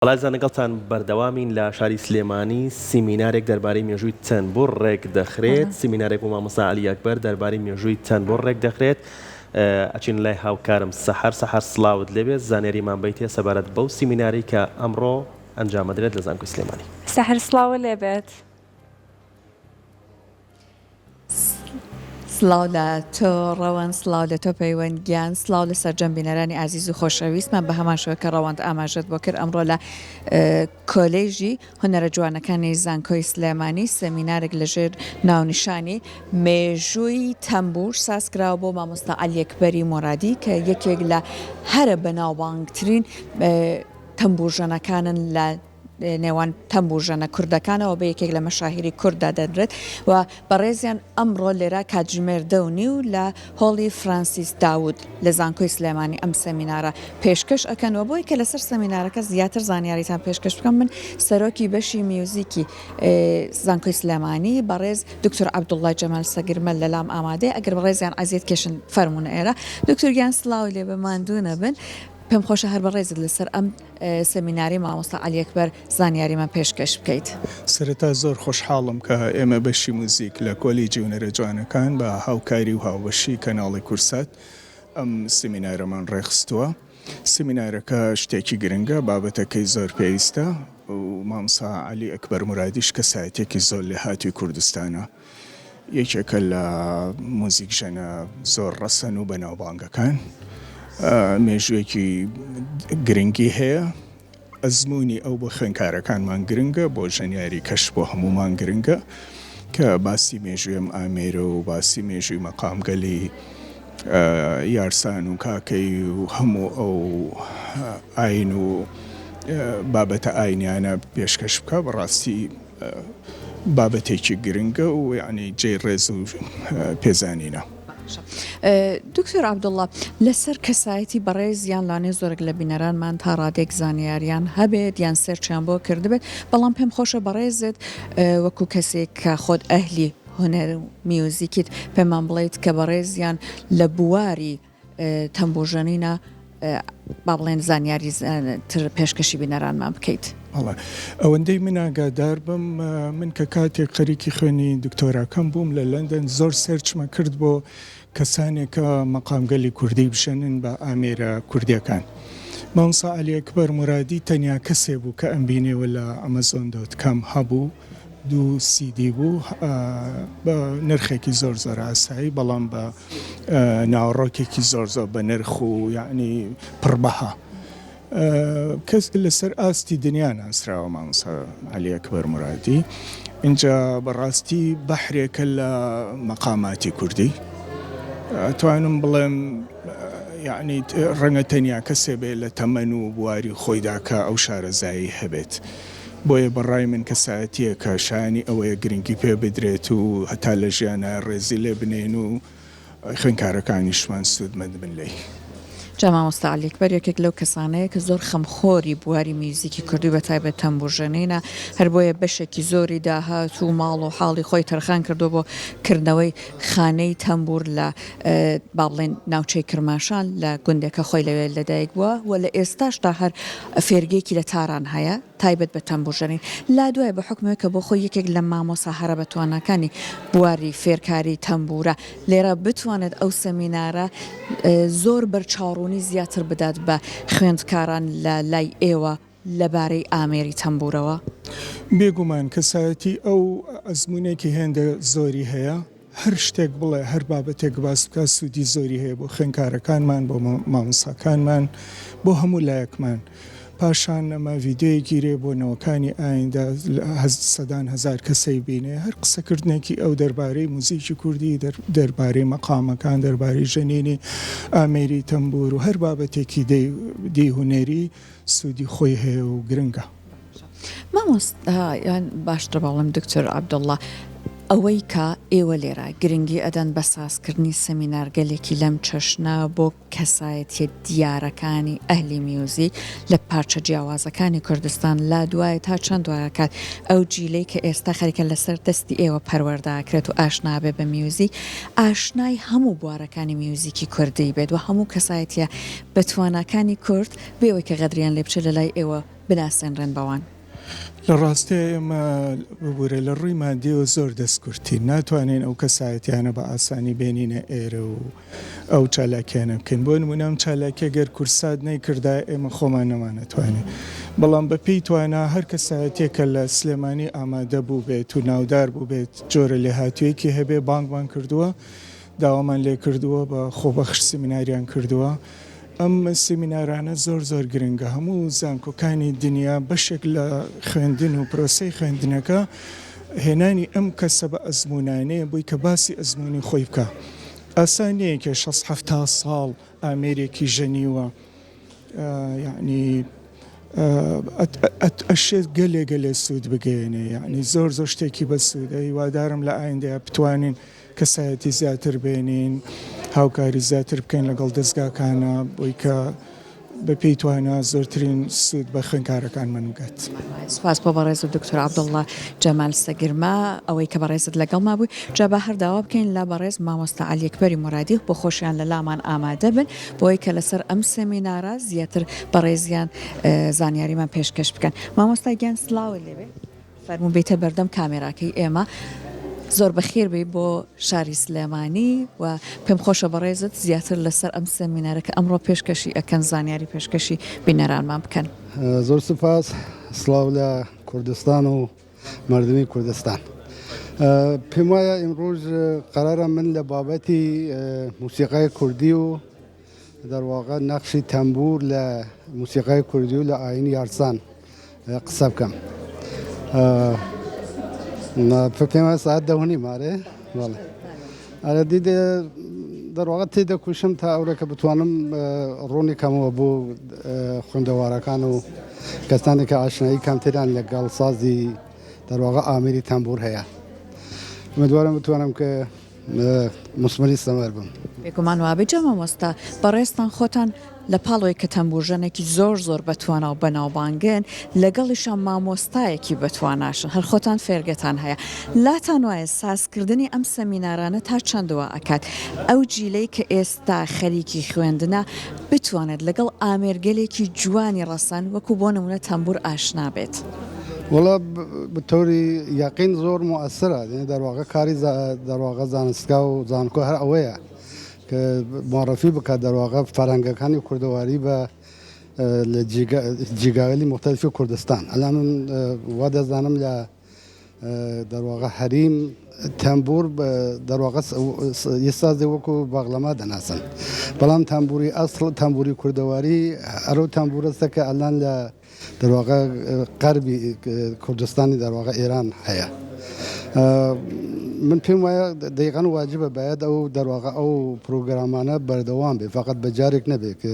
بەڵێزان لەگەڵتان بەردەوامین لە شاری سلێمانی سیمینارێک دەربارەی مێژووی تەنبوور ڕێک دەخرێت سیمینارێک بۆ مامۆستا عەلی ئەکبەر دەربارەی مێژووی تەنبوور ڕێک دەخرێت ئەچین لای هاوکارم سەحەر سەحەر سڵاوت لێبێت زانیاریمان بەیتێ سەبارەت بەو سیمینارەی کە ئەمڕۆ ئەنجامەدرێت لە زانکۆی سلێمانی. سەحەر سڵاوت لێبێت. سڵاو لە تۆ ڕەوەند سڵاو لە تۆ پەیوەند گیان سڵاو لە سەرجەم بینەرانی ئازیز و خۆشەویستمان بە هەمان شێوە کە ڕەوەند ئاماژەت بۆ کرد ئەمڕۆ لە کۆلێژی هونەرە جوانەکانی زانکۆی سلێمانی سەمینارێک لە ژێر ناونیشانی مێژووی تەمبوور ساز کراوە بۆ مامۆستا عەلیەکبەری مۆرادی کە یەکێک لە هەرە بەناوبانگترین تەمبوورژەنەکانن لە نێوان تەمبوورژەنە کوردەکانەوە بە یەکێک لە مەشاهیری کورد دادەنرێت و بەڕێزیان ئەمڕۆ لێرە کاتژمێر دە و نیو لە هۆڵی فرانسیس داود لە زانکۆی سلێمانی ئەم سەمینارە پێشکەش ئەکەن و بۆی کە لەسەر سەمینارەکە زیاتر زانیاریتان پێشکەش بکەم من سەرۆکی بەشی میوزیکی زانکۆی سلێمانی بەڕێز دکتۆر عەبدوڵڵا جەمال سەگرمە لەلام ئامادەیە ئەگەر بەڕێزیان عەزیەت کێشن فەرموونە ئێرە دکتۆر گیان سڵاوی لێ بێ ماندوو نەبن پێم خۆشە هەر بەڕێزت لەسەر ئەم سەمینارەی مامۆستا عەلی ئەکبەر زانیاریمان پێشکەش بکەیت. سەرەتا زۆر خۆشحاڵم کە ئێمە بەشی موزیک لە کۆلیجی هونەرە جوانەکان بە هاوکاری و هاوبەشی کەناڵی کوردسات ئەم سیمینارەمان ڕێکخستووە. سیمینارەکە شتێکی گرنگە، بابەتەکەی زۆر پێویستە و مامۆستا عەلی ئەکبەر مورادیش کەسایەتیەکی زۆر لێهاتووی کوردستانە. یەکێکە لە موزیکژەنە زۆر ڕەسەن و بەناوبانگەکان، مێژوویەکی گرنگی هەیە، ئەزموونی ئەو بۆ خوێندکارەکانمان گرنگە، بۆ ژەنیاری کەش بۆ هەموومان گرنگە کە باسی مێژووی ئەم ئامێرە و باسی مێژووی مەقامگەلی یارسان و کاکەیی و هەموو ئەو ئاین و بابەتە ئاینیانە پێشکەش بکا بەڕاستی بابەتێکی گرنگە و یانی جێی ڕێز و پێزانینە. باشە دکتۆر عەبدوڵڵا لەسەر کەسایەتی بەڕێزیان لانێ زۆرێک لە بینەرانمان تا ڕادەیەک زانیاریان هەبێت یان search یان بۆ کردبێت بەڵام پێم خۆشە بەڕێزت وەکو کەسێک کە خۆت ئەهلی هونەر و میوزیکیت پێمان بڵێیت کە بەڕێزیان لە بواری تەمبوورژەنینە با بڵێن زانیاری تر پێشکەشی بینەرانمان بکەیت. بەڵێ ئەوەندەی من ئاگادار بم من کە کاتێک خەریکی خوێنی دکتۆراکەم بووم لە لەندەن زۆر search مە کرد بۆ کەسانێک کە مەقامگەلی کوردی بژەنن بە ئامێرە کوردیەکان مامۆستا عەلی ئەکبەر مورادی تەنیا کەسێ بوو کە ئەمبینێوە لە Amazon dot com هەبوو دوو سیدی بوو بە نرخێکی زۆر زۆر ئاسایی بەڵام بە ناوەڕۆکێکی زۆر زۆر بەنرخ و یەعنی پڕ بەها کەس لەسەر ئاستی دنیا ناسراوە مامۆستا عەلی ئەکبەر مورادی ئینجا بەڕاستی بەحرێکە لە مەقاماتی کوردی ئەتوانم بڵێم یعنی ڕەنگە تەنیا کەسێ بێ لە تەمەن و بواری خۆیدا کە ئەو شارەزایی هەبێت بۆیە بە ڕای من کەسایەتییەکە شایانی ئەوەیە گرنگی پێ بدرێت و هەتا لە ژیانا ڕێزی لێ بنێین و خوێندکارەکانیشمان سوودمەند بن لێی. جا مامۆستا عەلی ئەکبەر یەکێک لەو کەسانەیە کە زۆر خەمخۆری بواری میوزیکی کوردی و بەتایبەت تەمبوورژەنینە، هەر بۆیە بەشێکی زۆری داهات و ماڵ و حاڵی خۆی تەرخان کردووە بۆ کردنەوەی خانەی تەمبوور لە با بڵێین ناوچەی کرماشان لە گوندێک کە خۆی لەوێ لەدایک بووە و لە ئێستاشدا هەر فێرگەیەکی لە تاران هەیە تایبەت بە تەمبوورژەنین. لادوای بە حوکمەوەی کە بۆ خۆی یەکێک لە مامۆسا هەرە بەتواناکانی بواری فێرکاری تەمبوورە لێرە بتوانێت ئەو سەمینارە زۆر بەرچاوڕوونی زیاتر بدات بە خوێندکاران لە لای ئێوە لەبارەی ئامێری تەمبوورەوە؟ بێگومان کەسایەتی ئەو ئەزموونێکی هێندە زۆری هەیە، هەر شتێک بڵێ، هەر بابەتێک باس بکات سوودی زۆری هەیە بۆ خوێندکارەکانمان، بۆ مامۆستاکانمان، بۆ هەموو لایەکمان. پاشان ئەمە ڤیدیۆیەک گیرێ بۆ نەوەکانی ئایندە سەدان هەزار کەسەی بینێ، هەر قسەکردنێکی ئەو دەربارەی موزیکی کوردی، دەربارەی مەقامەکان، دەربارەی ژەنینی ئامێری تەمبوور و هەر بابەتێکی دی هونەری، سوودی خۆی هەیە و گرنگە. مامۆستا یان باشترە بڵێم دکتۆر عەبدوڵڵا، ئەوەی کە ئێوە لێرە گرنگی ئەدەن بە سازکردنی سەمینارگەلێکی لەم چەشنە بۆ کەسایەتیە دیارەکانی ئەهلی میوزیک لە پارچە جیاوازەکانی کوردستان لا دوایە تا چەند دوایە کات ئەو جیلەی کە ئێستا خەریکە لەسەر دەستی ئێوە پەروەردە ئەکرێت و ئاشنا بێ بە میوزیک ئاشنای هەموو بوارەکانی میوزیکی کوردی بێت و هەموو کەسایەتیە بەتواناکانی کورد بێ ئەوەی کە غەدریان لێ بچێت لە لای ئێوە. بناسێنرێن بەوان؟ لە ڕاستیا ئێمە ببورە لە ڕووی مادیەوە زۆر دەست کورتین ناتوانین ئەو کەسایەتیانە بە ئاسانی بێنینە ئێرە و ئەو چالاکیانە بکەین بۆ نمونە ئەم چالاکیە گەر کورسات نەیکردایە ئێمە خۆمان نەمانەتوانی بەڵام بە پێی توانا هەر کەسایەتیەک کە لە سلێمانی ئامادە بووبێت و ناودار بووبێت جۆرە لێهاتوویەکی هەبێ بانگمان کردووە داوامان لێکردووە بە خۆبەخش سیمیناریان کردووە ئەم سیمینارانە زۆر زۆر گرنگە هەموو زانکۆکانی دنیا بەشێک لە خوێندن و پرۆسەی خوێندنەکە هێنانی ئەم کەسە بە ئەزموونانەیە بۆی کە باسی ئەزموونی خۆی بکا ئاسان نییە کە شەست حەفتا ساڵ ئامێرێکی ژەنیوە یعنی ئەشێت گەلێ گەلێ سوود بگەیەنێ یعنی زۆر زۆر شتێکی بەسوودە هیوادارم لە ئایندەیا بتوانین کەسایەتی زیاتر بێنین، هاوکاری زیاتر بکەین لەگەڵ دەزگاکانا بۆی کە بە پێی توانا زۆرترین سوود بە خوێندکارەکانمان بگات. سوپاس بۆ بەڕێزت دکتۆر عەبدوڵڵا جەمال سەگرمە ئەوەی کە بەڕێزت لەگەڵما بووی جا با هەر داوا بکەین لە بەڕێز مامۆستا عەلی ئەکبەری مورادی بۆ خۆشیان لە لامان ئامادە بن بۆی کە لەسەر ئەم سێمینارە زیاتر بەڕێزیان زانیاریمان پێشکەش بکەن مامۆستا گیان سڵاوت لێبێ. فەرموو بێیتە بەردەم کامێراکەی ئێمە. زۆر بەخێر بێی بۆ شاری سلێمانی و پێم خۆشە بەڕێزت زیاتر لەسەر ئەم سێمینارە کە ئەمڕۆ پێشکەشی ئەکەن زانیاری پێشکەشی بینەرانمان بکەن. زۆر سوپاس. سڵاو لە کوردستان و مەردمی کوردستان. پێم وایە ئیمڕۆژ قەرارە من لە بابەتی موسیقای کوردی و دەرواقع نەخشی تەمبوور لە موسیقای کوردی و لە ئاینی یارسان قسە بکەم. پێم وایە ساعت دە و نیم ئارێ بەڵێ ئەرە دیدێ دەرواقع تێدەکوشم تا ئەورە کە بتوانم ڕوونی کەمەوە بۆ خوێندەوارەکان و کەسانی کە ئاشنایی کەمتریان لەگەڵ سازی دەرواقع ئامێری تەمبوور هەیە. ئومێدوارم بتوانم کە موسمری سەمەر بم. بێگومان وابێ جا مامۆستا بەڕێزتان خۆتان لە پاڵ ئەوەی کە تەمبوورژەنێکی زۆر زۆر بەتوانا و بەناوبانگن لەگەڵیشا مامۆستایەکی بەتواناشن هەر خۆتان فێرگەتان هەیە لاتان وایە سازکردنی ئەم سەمینارانە تا چەند وا ئەکات ئەو جیلەی کە ئێستا خەریکی خوێندنە بتوانێت لەگەڵ ئامێرگەلێکی جوانی ڕەسەن وەکو بۆ نمونە تەمبوور ئاشنا بێت؟ وەڵا بە تەوری یەقین زۆر موئەسرە یانی دەرواقع کاری دەرواقع زانستگا و زانکۆ هەر ئەوەیە کە موعەڕەفی بکات دەرواقع فەرهەنگەکانی کوردەواری بە لە جیگاگەلی موختەلفی کوردستان ئەلان من وا دەزانم لە دەرواقع هەریم تەمبوور دەرواقع یە سازێ وەکو باغلەما دەناسن بەڵام تەمبوری ئەسڵ تەمبوری کوردەواری ئەرەو تەمبورەسە کە ئەلان لە دەرواقع قەربی کوردستانی دەرواقع ئێران هەیە من پێم وایە دەیقەن واجبە باید ئەو دەرواقع ئەو پرۆگرامانە بەردەوام بێ فقط بە جارێک نەبێ کە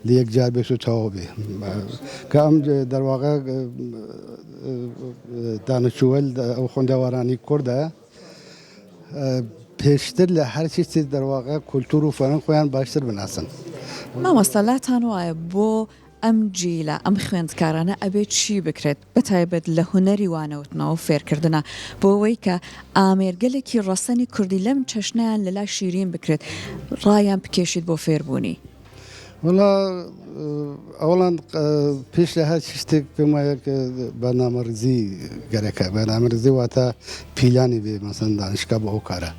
لە یەک جار بێت و تەواو بێ کە ئەم دەرواقع دانیشتووەل ئەو خوێندەوارانی کوردە پێشتر لە هەر چیتر دەرواقع کولتور و فەرهەنگ خۆیان باشتر بناسن. مامۆستا لاتان وایە بۆ ئەم جیلە، ئەم خوێندکارانە ئەبێ چی بکرێت، بەتایبەت لە هونەری وانەوتنەوە و فێرکردنا، بۆ ئەوەی کە ئامێرگەلێکی ڕەسەنی کوردی لەم چەشنەیان لەلا شیرین بکرێت، ڕایان بکێشیت بۆ فێربوونی؟ وەڵا ئەوەڵان پێش لە هەر شتێک پێم وایە کە بەرنامەڕیزی گەرەکە، بەرنامەڕیزی واتە پیلانی بێ مەسەن دانشگا بۆ ئەو کارە.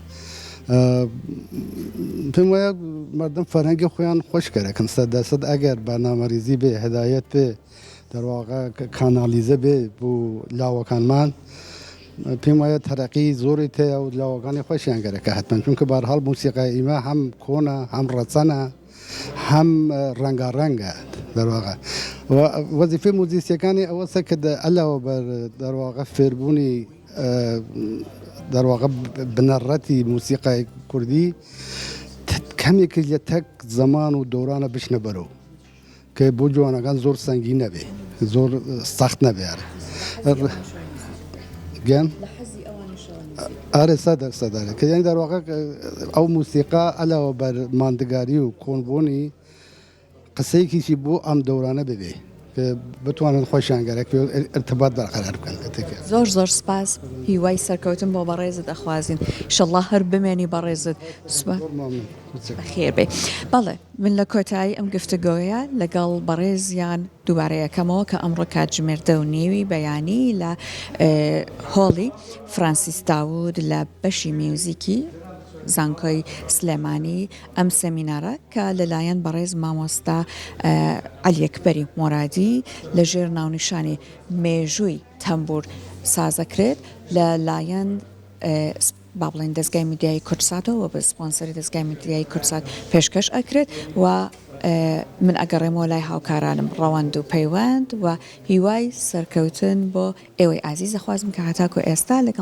پێم وایە مردم فەرهەنگی خۆیان خۆش گەرەکن سەد دەرسەد ئەگەر بەرنامەریزی بێ هدایەت بێ دەرواقع کانالیزە بێ بۆ لاوەکانمان پێم وایە تەرەقی زۆری تەیە و لاوەکانی خۆشیان گەرەکە حتمما چونکە بارحاڵ موسیقای ئیمە هەم کۆنە هەم ڕەسەنە هەم ڕەنگاڕەنگە دەرواقع وەزیفەی موزیسیەکانی ئەوەسە کە علاوە بەر دەرواقع فێربوونی دەرواقع بنەڕەتی موسیقای کوردی کەمێکیش لە تەک زەمان و دەورانە بچنە بەرەو کە بۆ جوانەکان زۆر سەنگی نەبێ زۆر سەخت نەبێ گەن ئارێ سەدە سەدارێ کە یانی دەرواقع ئەو موسیقا علاوە بەر ماندگاری و کۆنبوونی قسەیەکیشی بۆ ئەم دەورانە ببێ. کە بتوانن خۆشیان گەرەک پێ ئرتبات بەرقەرار بکەن تێکە. زۆر زۆر سپاس هیوای سەرکەوتن بۆ بەڕێزت ئەخوازین ئیشەڵا هەر بمێنی بەڕێزت سپاس. زۆر مەمنون. بەخێر بێی. بەڵێ من لە کۆتایی ئەم گفتوگۆیە لەگەڵ بەڕێزیان دووبارە یەکەمەوە کە ئەمڕۆ کاتژمێر دە و نیوی بەیانی لە هۆڵی فرانسیس داوود لە بەشی میوزیکی زانکۆی سلێمانی ئەم سێمینارە کە لەلایەن بەڕێز مامۆستا عەلیەکبەری مۆرادی لە ژێر ناونیشانی مێژووی تەمبوور سازەکرێت لە لایەن با بڵێین دەزگای میدیایی کوردساتەوە و بە سپۆنسەری دەزگای میدیایی کوردسات پێشکەش ئەکرێت و من ئەگەڕێمەوە لای هاوکارانم ڕەوەند و پەیوەند و هیوای سەرکەوتن بۆ ئێوەی ئازیز ئەخوازم کە هەتاکو ئێستا لەگەڵ.